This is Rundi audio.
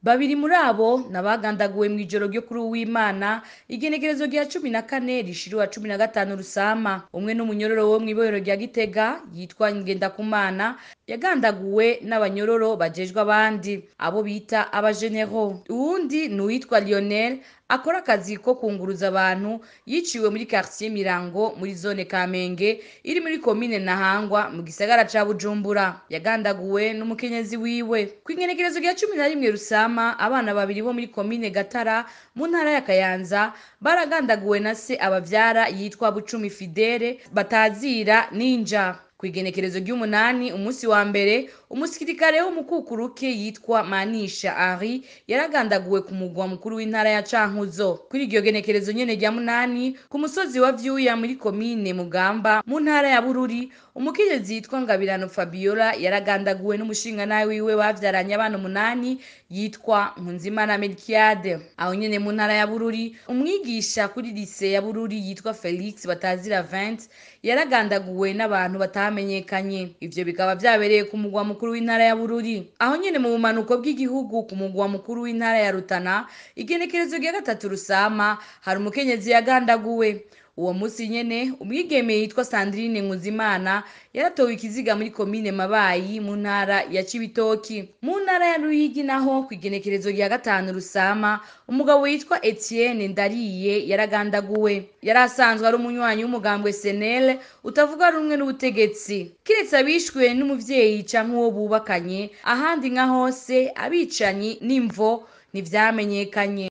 Babiri muri abo nabagandaguwe mw'ijoro ryo kuri Uwimana, igenekerezo rya 14 rishira 15 Rusama. Umwe n'umunyororo wo mw'ibohero rya Gitega yitwa Ngendakumana, yagandaguwe n'abanyororo bajejwe abandi, abo bita abajenero. Uwundi ni uwitwa Lionel, akora akazi ko kunguruza abantu, yiciwe muri quartier Mirango muri zone Kamenge iri muri komine Ntahangwa mu gisagara ca Bujumbura. Yagandaguwe n'umukenyezi wiwe. Kw'igenekerezo rya 11 Rusama, abana babiri bo muri komine Gatara mu ntara ya Kayanza baragandaguwe na se abavyara yitwa Bucumi Fidele batazira Ninja. Kw'igenekerezo ry'umunani, umunsi wa mbere, umusirikare w'umukukuruke yitwa Manisha Henri yaragandaguwe ku mugwa mukuru w'intara ya Cankuzo. Kuri iryo genekerezo nyene rya munani, ku musozi wa Vyuya muri komine Mugamba mu ntara ya Bururi, umukenyezi yitwa Ngabirano Fabiola yaragandaguwe n'umushingantahe wiwe bavyaranye abana 8 yitwa Nkunzimana Melchiade. Aho nyene mu ntara ya Bururi, umwigisha kuri lycée ya Bururi yitwa Felix batazira 20 yaragandaguwe n'abantu batamenyekanye. Ivyo bikaba vyabereye ku mugwa mukuru w'intara ya Bururi. Aho nyene mu bumanuko bw'igihugu, ku mugwa mukuru w'intara ya Rutana, igenekerezo rya 3 Rusama, hari umukenyezi yagandaguwe. Uwo musi nyene, umwigeme yitwa Sandrine Nkuzimana yaratowe ikiziga muri komine Mabayi mu ntara ya Cibitoki. Mu ntara ya Ruyigi naho, kw'igenekerezo rya 5 Rusama, umugabo yitwa Etienne Ndariye yaragandaguwe. Yari asanzwe ari umunywanyi w'umugambwe SNL utavuga rumwe n'ubutegetsi. Kiretse abishwe n'umuvyeyi canke uwo bubakanye, ahandi nka hose abicanyi n'imvo ntivyamenyekanye.